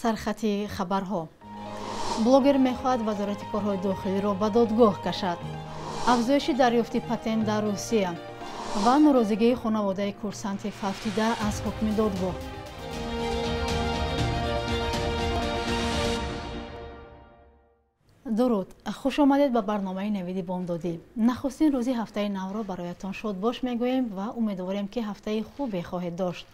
Сархати хабарҳо. Блогер мехоҳад Вазорати корҳои дохилиро ба додгоҳ кашад. Афзоиши дарёфти патент дар Русия ва норозигии хонаводаи курсанти фавтида аз ҳукми додгоҳ. Дуруд, хуш омадед ба барномаи Навиди бомдодӣ. Нахустин рӯзи ҳафтаи навро бароятон шодбош мегӯем ва умедворем, ки ҳафтаи хубе хоҳед дошт.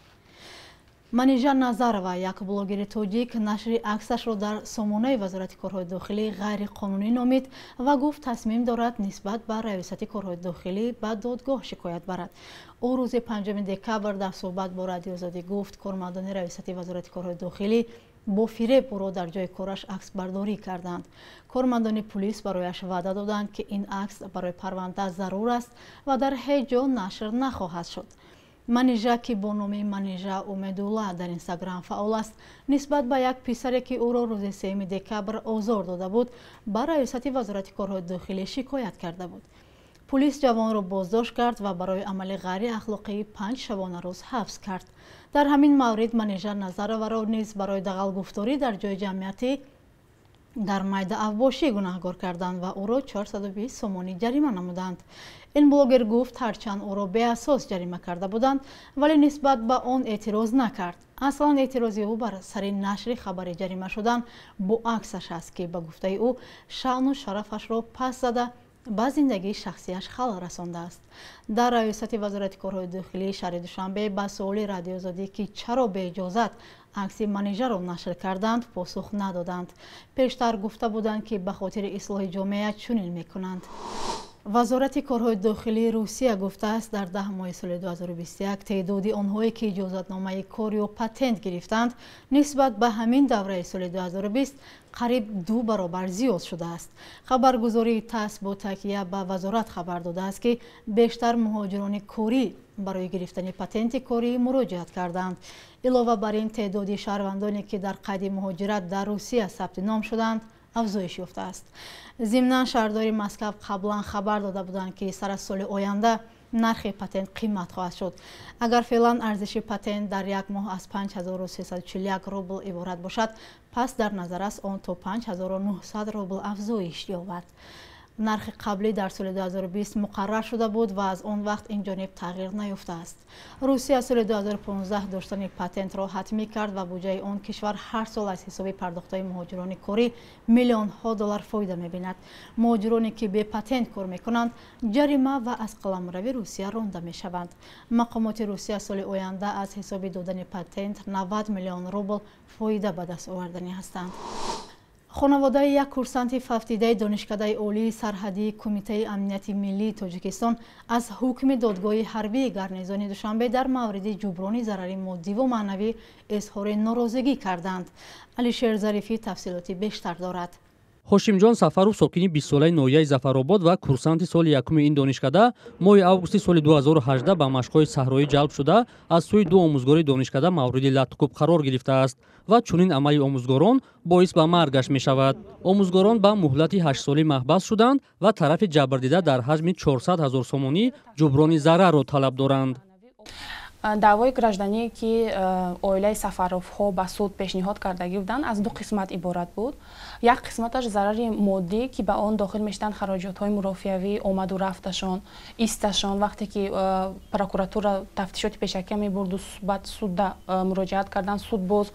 Манижа Назарова, як блогери тоҷик, нашри аксашро дар сомонаи Вазорати корҳои дохилӣ ғайриқонунӣ номид ва гуфт, тасмим дорад нисбат ба Раёсати корҳои дохилӣ ба додгоҳ шикоят барад. Ӯ рӯзи 5 декабр дар суҳбат бо Радиоозодӣ гуфт, кормандони Раёсати Вазорати корҳои дохилӣ бо фиреб ӯро дар ҷои кораш аксбардорӣ карданд. Кормандони пулис барояш ваъда доданд, ки ин акс барои парванда зарур аст ва дар ҳеҷ ҷо нашр нахоҳад шуд. Манижа, ки бо номи Манижа Умедулла дар Инстаграм фаъол аст, нисбат ба як писаре, ки ӯро рӯзи 3 декабр озор дода буд, ба Раёсати Вазорати корҳои дохилӣ шикоят карда буд. Пулис ҷавонро боздошт кард ва барои амали ғайриахлоқии 5 шабонарӯз ҳабс кард. Дар ҳамин маврид Манижа Назароваро низ барои дағалгуфторӣ дар ҷои ҷамъиятӣ дар майда авбошӣ гунаҳгор карданд ва ӯро 420 сомонӣ ҷарима намуданд. Ин блогер гуфт, ҳарчанд ӯро беасос ҷарима карда буданд, вале нисбат ба он эътироз накард. Аслан эътирози ӯ бар сари нашри хабари ҷарима шудан бо аксаш аст, ки ба гуфтаи ӯ шаъну шарафашро пас зада ба зиндагии шахсияш халал расондааст. Дар Раёсати Вазорати корҳои дохилии шаҳри Душанбе ба суоли Радиоозодӣ, ки чаро беиҷозат акси Манижаро нашр карданд, посух надоданд. Пештар гуфта буданд, ки ба хотири ислоҳи ҷомеа чунин мекунанд. Вазорати корҳои дохилии Русия гуфтааст, дар 10 моҳи соли 2021 теъдоди онҳое, ки иҷозатномаи кор ё патент гирифтанд, нисбат ба ҳамин давраи соли 2020 қариб 2 баробар зиёд шудааст. Хабаргузории ТАСС бо такя ба вазорат хабар додааст, ки бештар муҳоҷирони корӣ барои гирифтани патенти корӣ муроҷиат карданд. Илова бар ин, теъдоди шаҳрвандоне, ки дар қайди муҳоҷират дар Русия сабти ном шуданд, афзоиш ёфтааст. Зимнан шаҳрдори Москав қаблан хабар дода буданд, ки сар аз соли оянда нархи патент қимат хоҳад шуд. Агар феълан арзиши патент дар як моҳ аз 5341 рубл иборат бошад, пас дар назар аст он то 5900 рубл афзоиш ёбад. Нархи қаблӣ дар соли 2020 муқаррар шуда буд ва аз он вақт ин ҷониб тағйир наёфтааст. Русия соли 2015 доштани патентро ҳатмӣ кард ва буҷаи он кишвар ҳар сол аз ҳисоби пардохтҳои муҳоҷирони корӣ миллионҳо доллар фоида мебинад. Муҳоҷироне, ки бепатент кор мекунанд, ҷарима ва аз қаламрави Русия ронда мешаванд. Мақомоти Русия соли оянда аз ҳисоби додани патент 90 миллион рубл фоида ба даст оварданӣ ҳастанд. Хонаводаи як курсанти фавтидаи Донишкадаи олии сарҳадии Кумитаи амнияти миллии Тоҷикистон аз ҳукми додгоҳи ҳарбии гарнизони Душанбе дар мавриди ҷуброни зарари моддиву маънавӣ изҳори норозигӣ карданд. Алишер Зарифӣ тафсилоти бештар дорад. Ҳошимҷон Сафаров, сокини 20-солаи ноҳияи Зафаробод ва курсанти соли якуми ин донишкада, моҳи августи соли 2018 ба машқҳои саҳроӣ ҷалб шуда, аз сӯи ду омӯзгори донишкада мавриди латукӯб қарор гирифтааст ва чунин амали омӯзгорон боис ба маргаш мешавад. Омӯзгорон ба муҳлати 8-солӣ маҳбас шуданд ва тарафи ҷабрдида дар ҳаҷми 400 ҳазор сомонӣ ҷуброни зарарро талаб доранд. Даъвои гражданӣ, ки оилаи Сафаровҳо ба суд пешниҳод кардагӣ буданд, аз ду қисмат иборат буд. Як қисматаш зарари моддӣ, ки ба он дохил мешуданд хароҷотҳои мурофиавӣ, омаду рафташон, исташон, вақте ки прокуратура тафтишоти пешакия мебурду, баъд суда муроҷиат карданд, суд боз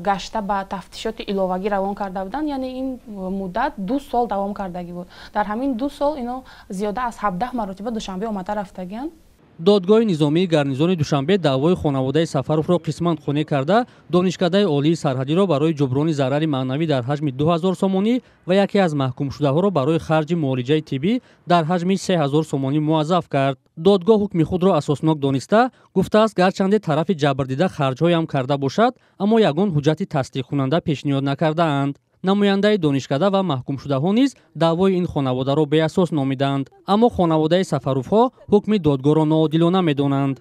гашта ба тафтишоти иловагӣ равон карда буданд. Яъне ин муддат 2 сол давом кардагӣ буд. Дар ҳамин 2 сол ино зиёда аз 17 маротиба Душанбе омада рафтагианд. Додгоҳи низомии гарнизони Душанбе даъвои хонаводаи Сафаровро қисман қонеъ карда, Донишкадаи олии сарҳадиро барои ҷуброни зарари маънавӣ дар ҳаҷми 2000 сомонӣ ва яке аз маҳкумшудаҳоро барои харҷи муолиҷаи тиббӣ дар ҳаҷми 3000 сомонӣ муаззаф кард. Додгоҳ ҳукми худро асоснок дониста, гуфтааст, гарчанде тарафи ҷабрдида харҷҳоям карда бошад, аммо ягон ҳуҷҷати тасдиқкунанда пешниҳод накардаанд. Намояндаи донишкада ва маҳкумшудаҳо низ даъвои ин хонаводаро беасос номиданд, аммо хонаводаи Сафаровҳо ҳукми додгоҳро ноодилона медонанд.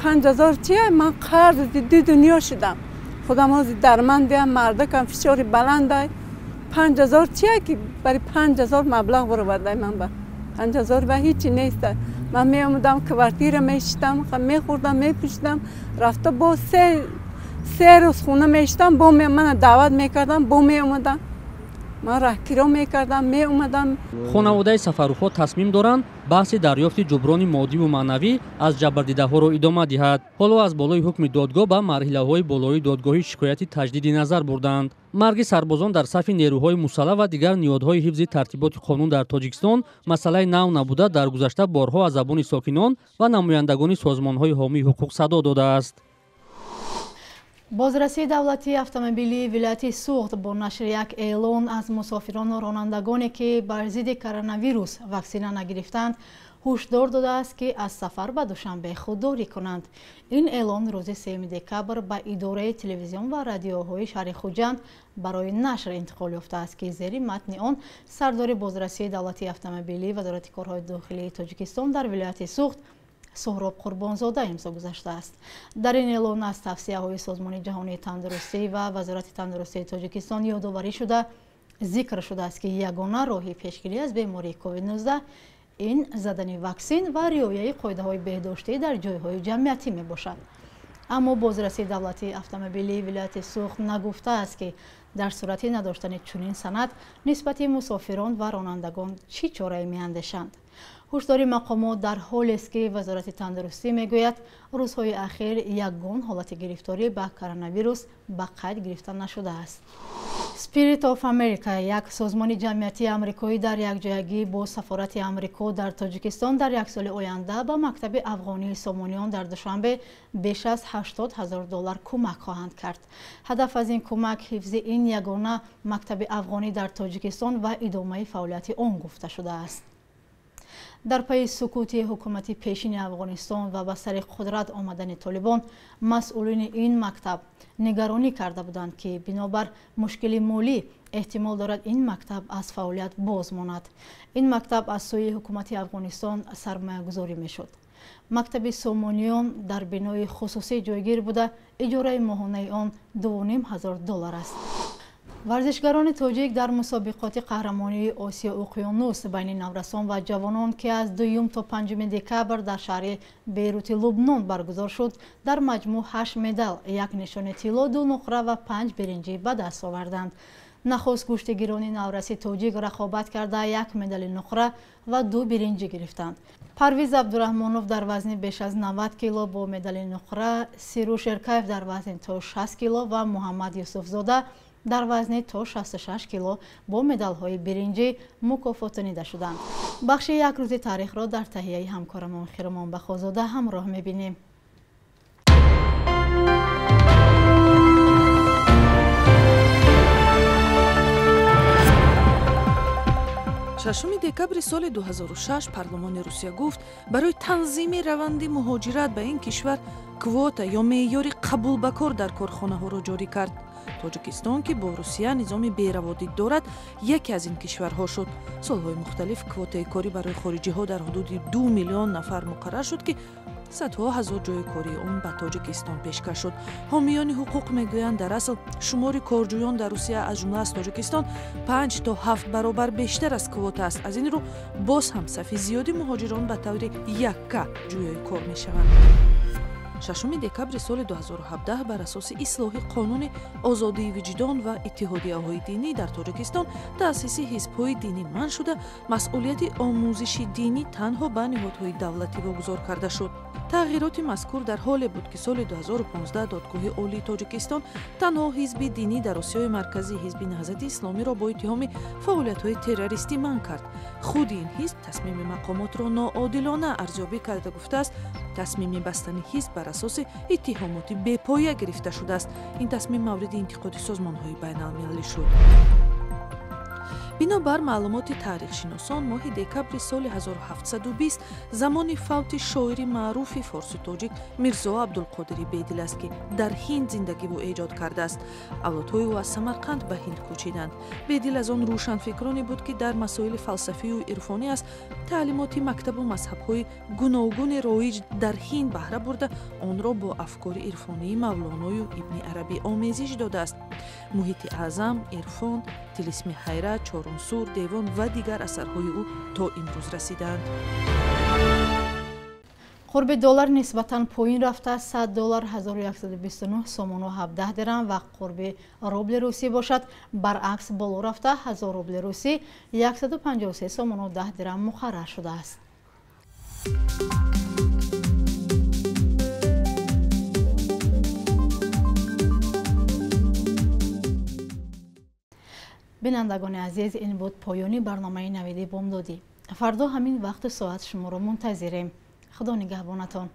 5000 чия? Ман қарз ду дунё шудам. Худам ҳозир дармандиам, мардакам фишори баландай. 5000 чия, ки барои 5000 маблағ баровардай ман ба 5000 ва ҳичи нест. Ман меомадам, квартира мешитам, мехӯрдам, мепӯшидам, рафта бо се 3 рӯз хона мештам, бо мана даъват мекардам, бо меомадам. Ман раҳкиро мекардам, меомадам. Хонаводаи Сафаровҳо тасмим доранд баҳси дарёфти ҷуброни моддиву маънавӣ аз ҷабрдидаҳоро идома диҳад. Ҳоло аз болои ҳукми додгоҳ ба марҳилаҳои болоии додгоҳӣ шикояти таҷдиди назар бурданд. Марги сарбозон дар сафи нерӯҳои мусаллаҳ ва дигар ниҳодҳои ҳифзи тартиботи қонун дар Тоҷикистон масъалаи нав набуда, дар гузашта борҳо аз забони сокинон ва намояндагони созмонҳои ҳомии ҳуқуқ садо додааст. Бозрасии давлатии автомобилии вилояти Суғд бо нашри як эълон аз мусофирону ронандагоне, ки бар зидди коронавирус ваксина нагирифтанд, ҳушдор додааст, ки аз сафар ба Душанбе худдорӣ кунанд. Ин эълон рӯзи 3 декабр ба идораи телевизион ва радиоҳои шаҳри Хуҷанд барои нашр интиқол ёфтааст, ки зери матни он сардори бозрасии давлатии автомобилии Вазорати корҳои дохилии Тоҷикистон дар вилояти Суғд Суҳроб Қурбонзода имзо гузаштааст. Дар ин эълон аз тавсияҳои Созмони ҷаҳонии тандурустӣ ва Вазорати тандурустии Тоҷикистон ёдоварӣ шуда, зикр шудааст, ки ягона роҳи пешгирӣ аз бемории COVID-19 ин задани ваксин ва риояи қоидаҳои беҳдоштӣ дар ҷойҳои ҷамъиятӣ мебошад. Аммо бозрасии давлатии автомобилии вилояти Суғд нагуфтааст, ки дар сурати надоштани чунин санад нисбати мусофирон ва ронандагон чӣ чорае меандешанд. Ҳушдори мақомот дар ҳолест, ки Вазорати тандурустӣ мегӯяд, рӯзҳои ахир ягон ҳолати гирифторӣ ба коронавирус ба қайд гирифта нашудааст. Spirit of America, як созмони ҷамъиятии амрикоӣ, дар якҷоягӣ бо сафорати Амрико дар Тоҷикистон дар як соли оянда ба мактаби афғонии Сомониён дар Душанбе беш аз 80 000 доллар кӯмак хоҳанд кард. Ҳадаф аз ин кӯмак ҳифзи ин ягона мактаби афғонӣ дар Тоҷикистон ва идомаи фаъолияти он гуфта шудааст. Дар пайи сукути ҳукумати пешини Афғонистон ва ба сари қудрат омадани Толибон, масъулини ин мактаб нигаронӣ карда буданд, ки бинобар мушкили молӣ эҳтимол дорад ин мактаб аз фаъолият боз монад. Ин мактаб аз сӯи ҳукумати Афғонистон сармоягузорӣ мешуд. Мактаби Сомониён дар бинои хусусӣ ҷойгир буда, иҷораи моҳонаи он 2 500 доллар аст. Варзишгарони тоҷик дар мусобиқоти қаҳрамонии Осиё Уқёнус байни наврасон ва ҷавонон, ки аз 2 то 5 декабр дар шаҳри Бейрути Лубнон баргузор шуд, дар маҷмӯъ 8 медал, як нишони тилло, 2 нуқра ва 5 биринҷӣ ба даст оварданд. Нахуст гӯштигирони навраси тоҷик рақобат карда, як медали нуқра ва 2 биринҷӣ гирифтанд. Парвиз Абдураҳмонов дар вазни беш аз 90 кило бо медали нуқра, Сируш Эркаев дар вазни то 60 кило ва Муҳаммад Юсуфзода дар вазни то 66 кило бо медалҳои биринҷӣ мукофотонида шуданд. Бахши як рӯзи таърихро дар таҳияи ҳамкорамон Хиромон Бахозода ҳамроҳ мебинем. Шашуми декабри соли 2006 парлумони Русия гуфт, барои танзими раванди муҳоҷират ба ин кишвар квота ё меъёри қабул ба кор дар корхонаҳоро ҷорӣ кард. Тоҷикистон, ки бо Русия низоми бераводид дорад, яке аз ин кишварҳо шуд. Солҳои мухталиф квотаи корӣ барои хориҷиҳо дар ҳудуди 2 миллион нафар муқаррар шуд, ки садҳо ҳазор ҷойи кории он ба Тоҷикистон пешкаш шуд. Ҳомиёни ҳуқуқ мегӯянд, дар асл шумори корҷӯён дар Русия, аз ҷумла аз Тоҷикистон, 5 то 7 баробар бештар аз квота аст. Аз ин рӯ боз ҳам сафи зиёди муҳоҷирон ба таври якка ҷӯёи кор мешаванд. Шашуми декабри соли 2017 бар асоси ислоҳи қонуни озодии виҷдон ва иттиҳодияҳои динӣ дар Тоҷикистон таъсиси ҳизбҳои динӣ манъ шуда, масъулияти омӯзиши динӣ танҳо ба ниҳодҳои давлатӣ вогузор карда шуд. Тағйироти мазкур дар ҳоле буд, ки соли 2015 Додгоҳи Олии Тоҷикистон танҳо ҳизби динӣ дар Осиёи Марказӣ, ҳизби Наҳзати Исломиро бо иттиҳоми фаъолиятҳои террористӣ манъ кард. Худи ин ҳизб тасмими мақомотро ноодилона арзёбӣ карда, гуфтааст, тасмими бастани ҳизб бар асоси иттиҳомоти бепоя гирифта шудааст. Ин тасмим мавриди интиқоди созмонҳои байналмилалӣ шуд. Бинобар маълумоти таърихшиносон, моҳи декабри соли 1720 замони фавти шоири маъруфи форсу тоҷик Мирзо Абдулқодири Бедил аст, ки дар Ҳинд зиндагиву эҷод кардааст. Авлодҳои ӯ аз Самарқанд ба Ҳинд кӯчиданд. Бедил аз он рӯшанфикроне буд, ки дар масоили фалсафию ирфонӣ аз таълимоти мактабу мазҳабҳои гуногуни роиҷ дар ҳинд баҳра бурда, онро бо афкори ирфонии Мавлоною Ибни Арабӣ омезиш додааст. Муҳити аъзам, ирфон, Тилисми ҳайрат, Чорунсур, Девон ва дигар асарҳои ӯ то имрӯз расидаанд. Қурби доллар нисбатан поин рафта 100 доллар 1129 сомону 17 дирам ва қурби рубли русӣ бошад баръакс боло рафта 1000 рубли русӣ 153 сомону 10 дирам муқаррар шудааст. Бинандагони азиз, ин буд поёни барномаи Навиди бомдодӣ. Фардо ҳамин вақту соат шуморо мунтазирем. Худо нигаҳбонатон.